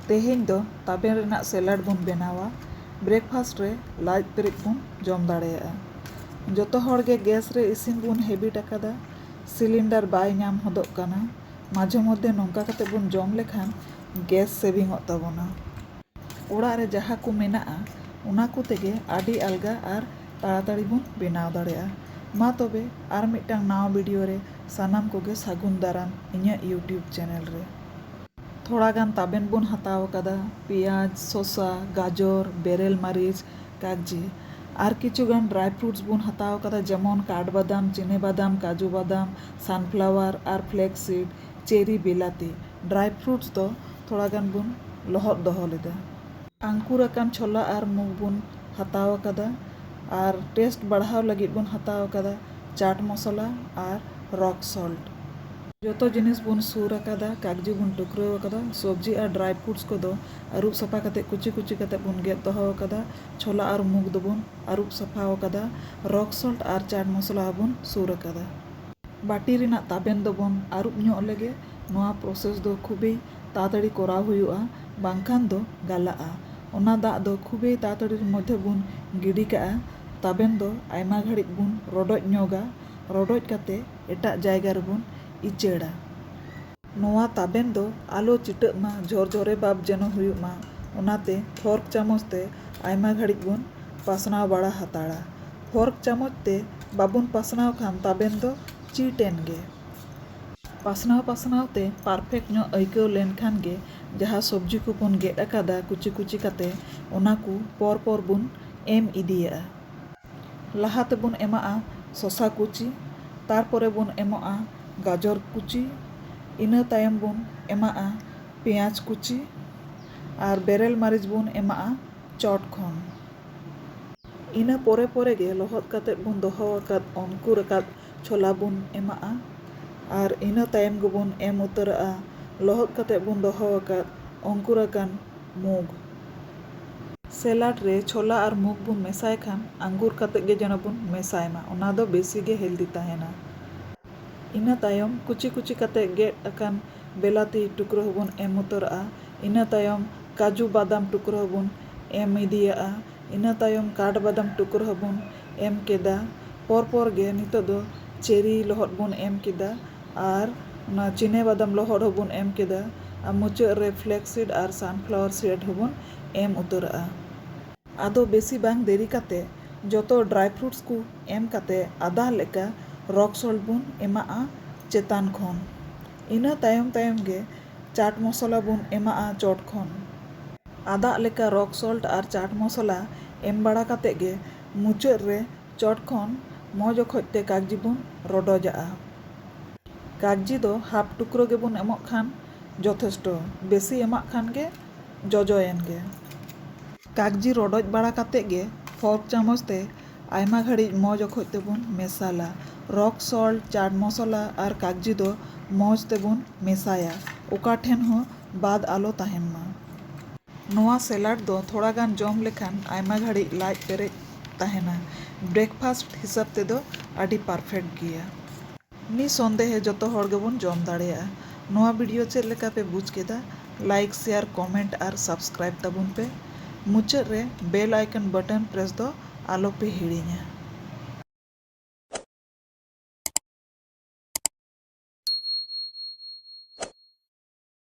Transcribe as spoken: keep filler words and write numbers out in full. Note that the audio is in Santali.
ᱛᱮᱦᱮᱧ ᱫᱚ ᱛᱟᱵᱮᱱ ᱨᱮᱱᱟᱜ ᱥᱮᱞᱟᱰ ᱵᱚᱱ ᱵᱮᱱᱟᱣᱟ᱾ ᱵᱨᱮᱠᱯᱷᱟᱥᱴ ᱨᱮ ᱞᱟᱡ ᱯᱮᱨᱮᱡ ᱵᱚᱱ ᱡᱚᱢ ᱫᱟᱲᱮᱭᱟᱜᱼᱟ᱾ ᱡᱚᱛᱚ ᱦᱚᱲ ᱜᱮ ᱜᱮᱥ ᱨᱮ ᱤᱥᱤᱱ ᱵᱚᱱ ᱦᱮᱵᱤᱴ ᱟᱠᱟᱫᱟ᱾ ᱥᱤᱞᱤᱱᱰᱟᱨ ᱵᱟᱭ ᱧᱟᱢ ᱦᱚᱫᱚᱜ ᱠᱟᱱᱟ᱾ ᱢᱟᱡᱷᱮ ᱢᱚᱫᱽᱫᱷᱮ ᱱᱚᱝᱠᱟ ᱠᱟᱛᱮ ᱵᱚᱱ ᱡᱚᱢ ᱞᱮᱠᱷᱟᱱ ᱜᱮᱥ ᱥᱮᱵᱷᱤᱝ ᱚᱜ ᱛᱟᱵᱚᱱᱟ᱾ ᱚᱲᱟᱜ ᱨᱮ ᱡᱟᱦᱟᱸ ᱠᱚ ᱢᱮᱱᱟᱜᱼᱟ, ᱚᱱᱟ ᱠᱚ ᱛᱮᱜᱮ ᱟᱹᱰᱤ ᱟᱞᱜᱟ ᱟᱨ ᱛᱟᱲᱟᱛᱟᱲᱤ ᱵᱚᱱ ᱵᱮᱱᱟᱣ ᱫᱟᱲᱮᱭᱟᱜᱼᱟ᱾ ᱢᱟ ᱛᱚᱵᱮ, ᱟᱨ ᱢᱤᱫᱴᱟᱝ ᱱᱟᱣᱟ ᱵᱷᱤᱰᱤᱭᱳ ᱨᱮ ᱥᱟᱱᱟᱢ ᱠᱚᱜᱮ ᱥᱟᱹᱜᱩᱱ ᱫᱟᱨᱟᱢ ᱤᱧᱟᱹᱜ YouTube ᱪᱮᱱᱮᱞ ᱨᱮ᱾ ᱛᱷᱚᱲᱟ ᱜᱟᱱ ᱛᱟᱵᱮᱱ ᱵᱚᱱ ᱦᱟᱛᱟᱣ ᱟᱠᱟᱫᱟ, ᱯᱮᱸᱭᱟᱡᱽ, ᱥᱚᱥᱟ, ᱜᱟᱡᱚᱨ, ᱵᱮᱨᱮᱞ ᱢᱟᱹᱨᱤᱪ, ᱠᱟᱜᱽᱡᱤ᱾ ᱟᱨ ᱠᱤᱪᱷᱩ ᱜᱟᱱ ᱰᱨᱟᱭ ᱯᱷᱨᱩᱴᱥ ᱵᱚᱱ ᱦᱟᱛᱟᱣ ᱟᱠᱟᱫᱟ, ᱡᱮᱢᱚᱱ ᱠᱟᱴᱵᱟᱫᱟᱢ, ᱪᱤᱱᱤ ᱵᱟᱫᱟᱢ, ᱠᱟᱡᱩ ᱵᱟᱫᱟᱢ, ᱥᱟᱱᱯᱷᱞᱟᱣᱟᱨ ᱟᱨ ᱯᱷᱞᱮᱠᱥ ᱥᱤᱰ, ᱪᱮᱨᱤ, ᱵᱤᱞᱟᱛᱤ᱾ ᱰᱨᱟᱭ ᱯᱷᱨᱩᱴᱥ ᱫᱚ ᱛᱷᱚᱲᱟ ᱜᱟᱱ ᱵᱚᱱ ᱞᱚᱦᱚᱫ ᱫᱚᱦᱚ ᱞᱮᱫᱟ᱾ ᱟᱝᱠᱩᱨ ᱟᱠᱟᱱ ᱪᱷᱳᱞᱟ ᱟᱨ ᱢᱩᱜᱽ ᱵᱚᱱ ᱦᱟᱛᱟᱣ ᱟᱠᱟᱫᱟ, ᱟᱨ ᱴᱮᱥᱴ ᱵᱟᱲᱦᱟᱣ ᱞᱟᱹᱜᱤᱫ ᱵᱚᱱ ᱦᱟᱛᱟᱣ ᱟᱠᱟᱫᱟ ᱪᱟᱴ ᱢᱚᱥᱞᱟ ᱟᱨ ᱨᱚᱠ ᱥᱚᱞᱴ᱾ ᱡᱚᱛᱚ ᱡᱤᱱᱤᱥ ᱵᱚᱱ ᱥᱩᱨ ᱟᱠᱟᱫᱟ, ᱠᱟᱜᱽᱡᱤ ᱵᱚᱱ ᱴᱩᱠᱨᱟᱹᱣ ᱟᱠᱟᱫᱟ, ᱥᱚᱵᱽᱡᱤ ᱟᱨ ᱰᱨᱟᱭ ᱯᱷᱨᱩᱴᱥ ᱠᱚᱫᱚ ᱟᱹᱨᱩᱵ ᱥᱟᱯᱷᱟ ᱠᱟᱛᱮ ᱠᱩᱪᱤ ᱠᱩᱪᱤ ᱠᱟᱛᱮ ᱵᱚᱱ ᱜᱮᱫ ᱫᱚᱦᱚ ᱟᱠᱟᱫᱟ᱾ ᱪᱷᱳᱞᱟ ᱟᱨ ᱢᱩᱜᱽ ᱫᱚᱵᱚᱱ ᱟᱹᱨᱩᱵ ᱥᱟᱯᱷᱟ ᱟᱠᱟᱫᱟ, ᱨᱚᱠ ᱥᱚᱞᱴ ᱟᱨ ᱪᱟᱴ ᱢᱚᱥᱞᱟ ᱦᱚᱸᱵᱚᱱ ᱥᱩᱨ ᱟᱠᱟᱫᱟ᱾ ᱵᱟᱹᱴᱤ ᱨᱮᱱᱟᱜ ᱛᱟᱵᱮᱱ ᱫᱚᱵᱚᱱ ᱟᱹᱨᱩᱵ ᱧᱚᱜ ᱞᱮᱜᱮ᱾ ᱱᱚᱣᱟ ᱯᱨᱚᱥᱮᱥ ᱫᱚ ᱠᱷᱩᱵᱮᱭ ᱛᱟᱲᱟᱛᱟᱲᱤ ᱠᱚᱨᱟᱣ ᱦᱩᱭᱩᱜᱼᱟ, ᱵᱟᱝᱠᱷᱟᱱ ᱫᱚ ᱜᱟᱞᱟᱜᱼᱟ᱾ ᱚᱱᱟ ᱫᱟᱜ ᱫᱚ ᱠᱷᱩᱵᱮᱭ ᱛᱟᱲᱟᱛᱟᱲᱤ ᱢᱚᱫᱽᱫᱷᱮ ᱵᱚᱱ ᱜᱤᱰᱤ ᱠᱟᱜᱼᱟ᱾ ᱛᱟᱵᱮᱱ ᱫᱚ ᱟᱭᱢᱟ ᱜᱷᱟᱹᱲᱤᱡ ᱵᱚᱱ ᱨᱚᱰᱚᱡ ᱧᱚᱜᱟ᱾ ᱨᱚᱰᱚᱡ ᱠᱟᱛᱮ ᱮᱴᱟᱜ ᱡᱟᱭᱜᱟ ᱨᱮᱵᱚᱱ ᱤᱪᱟᱹᱲᱟ᱾ ᱱᱚᱣᱟ ᱛᱟᱵᱮᱱ ᱫᱚ ᱟᱞᱚ ᱪᱤᱴᱟᱹᱜ ᱢᱟ, ᱡᱷᱚᱨᱡᱷᱚᱨᱮ ᱵᱷᱟᱵᱽ ᱡᱮᱱᱚ ᱦᱩᱭᱩᱜ ᱢᱟ, ᱚᱱᱟᱛᱮ ᱯᱷᱚᱨᱠ ᱪᱟᱢᱚᱪ ᱛᱮ ᱟᱭᱢᱟ ᱜᱷᱟᱹᱲᱤᱡ ᱵᱚᱱ ᱯᱟᱥᱱᱟᱣ ᱵᱟᱲᱟ ᱦᱟᱛᱟᱲᱟ᱾ ᱯᱷᱚᱨᱠ ᱪᱟᱢᱚᱪ ᱛᱮ ᱵᱟᱵᱚᱱ ᱯᱟᱥᱱᱟᱣ ᱠᱷᱟᱱ ᱛᱟᱵᱮᱱ ᱫᱚ ᱪᱤᱴ ᱮᱱ ᱜᱮ᱾ ᱯᱟᱥᱱᱟᱣ ᱯᱟᱥᱱᱟᱣ ᱛᱮ ᱯᱟᱨᱯᱷᱮᱠᱴ ᱧᱚᱜ ᱟᱹᱭᱠᱟᱹᱣ ᱞᱮᱱᱠᱷᱟᱱ ᱜᱮ ᱡᱟᱦᱟᱸ ᱥᱚᱵᱽᱡᱤ ᱠᱚᱵᱚᱱ ᱜᱮᱫ ᱟᱠᱟᱫᱟ ᱠᱩᱪᱤ ᱠᱩᱪᱤ ᱠᱟᱛᱮ, ᱚᱱᱟ ᱠᱚ ᱯᱚᱨ ᱯᱚᱨ ᱵᱚᱱ ᱮᱢ ᱤᱫᱤᱭᱟᱜᱼᱟ᱾ ᱞᱟᱦᱟ ᱛᱮᱵᱚᱱ ᱮᱢᱟᱜᱼᱟ ᱥᱚᱥᱟ ᱠᱩᱪᱤ, ᱛᱟᱨᱯᱚᱨᱮ ᱵᱚᱱ ᱮᱢᱟᱜᱼᱟ ᱜᱟᱡᱚᱨ ᱠᱩᱪᱤ, ᱤᱱᱟᱹ ᱛᱟᱭᱚᱢ ᱵᱚᱱ ᱮᱢᱟᱜᱼᱟ ᱯᱮᱸᱭᱟᱡᱽ ᱠᱩᱪᱤ, ᱟᱨ ᱵᱮᱨᱮᱞ ᱢᱟᱹᱨᱤᱪ ᱵᱚᱱ ᱮᱢᱟᱜᱼᱟ ᱪᱚᱴ ᱠᱷᱚᱱ᱾ ᱤᱱᱟᱹ ᱯᱚᱨᱮ ᱯᱚᱨᱮ ᱜᱮ ᱞᱚᱦᱚᱫ ᱠᱟᱛᱮᱫ ᱵᱚᱱ ᱫᱚᱦᱚ ᱟᱠᱟᱫ ᱚᱝᱠᱩᱨ ᱟᱠᱟᱫ ᱪᱷᱳᱞᱟ ᱵᱚᱱ ᱮᱢᱟᱜᱼᱟ, ᱟᱨ ᱤᱱᱟᱹ ᱛᱟᱭᱚᱢ ᱜᱮᱵᱚᱱ ᱮᱢ ᱩᱛᱟᱹᱨᱟᱜᱼᱟ ᱞᱚᱦᱚᱫ ᱠᱟᱛᱮᱫ ᱵᱚᱱ ᱫᱚᱦᱚ ᱟᱠᱟᱫ ᱚᱝᱠᱩᱨ ᱟᱠᱟᱱ ᱢᱩᱜᱽ᱾ ᱥᱮᱞᱟᱰ ᱨᱮ ᱪᱷᱳᱞᱟ ᱟᱨ ᱢᱩᱜᱽ ᱵᱚᱱ ᱢᱮᱥᱟᱭ ᱠᱷᱟᱱ ᱟᱝᱜᱩᱨ ᱠᱟᱛᱮᱫ ᱜᱮ ᱡᱮᱱᱚ ᱵᱚᱱ ᱢᱮᱥᱟᱭ ᱢᱟ, ᱚᱱᱟ ᱫᱚ ᱵᱮᱥᱤ ᱜᱮ ᱦᱮᱞᱫᱤ ᱛᱟᱦᱮᱱᱟ᱾ ᱤᱱᱟᱹ ᱛᱟᱭᱚᱢ ᱠᱩᱪᱤ ᱠᱩᱪᱤ ᱠᱟᱛᱮᱫ ᱜᱮᱫ ᱟᱠᱟᱱ ᱵᱮᱞᱟᱛᱤ ᱴᱩᱠᱨᱟᱹ ᱦᱚᱸᱵᱚᱱ ᱮᱢ ᱩᱛᱟᱹᱨᱟᱜᱼᱟ᱾ ᱤᱱᱟᱹ ᱛᱟᱭᱚᱢ ᱠᱟᱡᱩ ᱵᱟᱫᱟᱢ ᱴᱩᱠᱨᱟᱹ ᱦᱚᱸᱵᱚᱱ ᱮᱢ ᱤᱫᱤᱭᱟᱜᱼᱟ᱾ ᱤᱱᱟᱹ ᱛᱟᱭᱚᱢ ᱠᱟᱴ ᱵᱟᱫᱟᱢ ᱴᱩᱠᱨᱟᱹ ᱦᱚᱸᱵᱚᱱ ᱮᱢ ᱠᱮᱫᱟ᱾ ᱯᱚᱨ ᱯᱚᱨ ᱜᱮ ᱱᱤᱛᱚᱜ ᱫᱚ ᱪᱮᱨᱤ ᱞᱚᱦᱚᱫ ᱵᱚᱱ ᱮᱢ ᱠᱮᱫᱟ ᱟᱨ ᱚᱱᱟ ᱪᱤᱱᱮ ᱵᱟᱫᱟᱢ ᱞᱚᱦᱚᱫ ᱦᱚᱸᱵᱚᱱ ᱮᱢ ᱠᱮᱫᱟ᱾ ᱟᱨ ᱢᱩᱪᱟᱹᱫ ᱨᱮ ᱯᱷᱞᱮᱠᱥ ᱥᱤᱰ ᱟᱨ ᱥᱟᱱᱯᱷᱞᱟᱣᱟᱨ ᱥᱤᱰ ᱦᱚᱸᱵᱚᱱ ᱮᱢ ᱩᱛᱟᱹᱨᱟᱜᱼᱟ᱾ ᱟᱫᱚ ᱵᱮᱥᱤ ᱵᱟᱝ ᱫᱮᱨᱤ ᱠᱟᱛᱮ ᱡᱚᱛᱚ ᱰᱨᱟᱭ ᱯᱷᱨᱩᱴᱥ ᱠᱚ ᱮᱢ ᱠᱟᱛᱮ ᱟᱫᱟ ᱞᱮᱠᱟ ᱨᱚᱠ ᱥᱚᱞᱴ ᱵᱚᱱ ᱮᱢᱟᱜᱼᱟ ᱪᱮᱛᱟᱱ ᱠᱷᱚᱱ᱾ ᱤᱱᱟᱹ ᱛᱟᱭᱚᱢ ᱛᱟᱭᱚᱢ ᱜᱮ ᱪᱟᱴ ᱢᱚᱥᱞᱟ ᱵᱚᱱ ᱮᱢᱟᱜᱼᱟ ᱪᱚᱴ ᱠᱷᱚᱱ᱾ ᱟᱫᱟ ᱞᱮᱠᱟ ᱨᱚᱠ ᱥᱚᱞᱴ ᱟᱨ ᱪᱟᱴ ᱢᱚᱥᱞᱟ ᱮᱢ ᱵᱟᱲᱟ ᱠᱟᱛᱮ ᱜᱮ ᱢᱩᱪᱟᱹᱫ ᱨᱮ ᱪᱚᱴ ᱠᱷᱚᱱ ᱢᱚᱡᱽ ᱚᱠᱚᱡ ᱛᱮ ᱠᱟᱜᱡᱤ ᱵᱚᱱ ᱨᱚᱰᱚᱡᱟᱜᱼᱟ᱾ ᱠᱟᱜᱡᱤ ᱫᱚ ᱦᱟᱯ ᱴᱩᱠᱨᱟᱹ ᱜᱮᱵᱚᱱ ᱮᱢᱚᱜ ᱠᱷᱟᱱ ᱡᱚᱛᱷᱮᱥᱴᱚ, ᱵᱮᱥᱤ ᱮᱢᱟᱜ ᱠᱷᱟᱱ ᱜᱮ ᱡᱚᱡᱚᱭᱮᱱ ᱜᱮ᱾ ᱠᱟᱜᱡᱤ ᱨᱚᱰᱚᱡ ᱵᱟᱲᱟ ᱠᱟᱛᱮ ᱜᱮ ᱯᱷᱚᱨᱠ ᱪᱟᱢᱚᱪ ᱛᱮ ᱟᱭᱢᱟ ᱜᱷᱟᱹᱲᱤᱡ ᱢᱚᱡᱽ ᱚᱠᱚᱡ ᱛᱮᱵᱚᱱ ᱢᱮᱥᱟᱞᱟ᱾ ᱨᱚᱠ ᱥᱚᱞᱴ, ᱪᱟᱴ ᱢᱚᱥᱞᱟ ᱟᱨ ᱠᱟᱜᱡᱤ ᱫᱚ ᱢᱚᱡᱽ ᱛᱮᱵᱚᱱ ᱢᱮᱥᱟᱭᱟ, ᱚᱠᱟ ᱴᱷᱮᱱ ᱦᱚᱸ ᱵᱟᱫ ᱟᱞᱚ ᱛᱟᱦᱮᱱ ᱢᱟ᱾ ᱱᱚᱣᱟ ᱥᱮᱞᱟᱰ ᱫᱚ ᱛᱷᱚᱲᱟ ᱜᱟᱱ ᱡᱚᱢ ᱞᱮᱠᱷᱟᱱ ᱟᱭᱢᱟ ᱜᱷᱟᱹᱲᱤᱡ ᱞᱟᱡ ᱯᱮᱨᱮᱡ ᱛᱟᱦᱮᱱᱟ᱾ ᱵᱨᱮᱠᱯᱷᱟᱥᱴ ᱦᱤᱥᱟᱹᱵ ᱛᱮᱫᱚ ᱟᱹᱰᱤ ᱯᱟᱨᱯᱷᱮᱠᱴ ᱜᱮᱭᱟ᱾ ᱱᱤᱥᱚᱱᱫᱮᱦᱮ ᱡᱚᱛᱚ ᱦᱚᱲ ᱜᱮᱵᱚᱱ ᱡᱚᱢ ᱫᱟᱲᱮᱭᱟᱜᱼᱟ᱾ ᱱᱚᱣᱟ ᱵᱷᱤᱰᱤᱭᱳ ᱪᱮᱫ ᱞᱮᱠᱟ ᱯᱮ ᱵᱩᱡᱽ ᱠᱮᱫᱟ? ᱞᱟᱭᱤᱠ, ᱥᱮᱭᱟᱨ, ᱠᱚᱢᱮᱱᱴ ᱟᱨ ᱥᱟᱵᱥᱠᱨᱟᱭᱤᱵ ᱛᱟᱵᱚᱱ ᱯᱮ᱾ ᱢᱩᱪᱟᱹᱫ ᱨᱮ ᱵᱮᱞ ᱟᱭᱠᱚᱱ ᱵᱟᱴᱚᱱ ᱯᱨᱮᱥ ᱫᱚ ᱟᱞᱚ ᱯᱮ ᱦᱤᱲᱤᱧᱟ᱾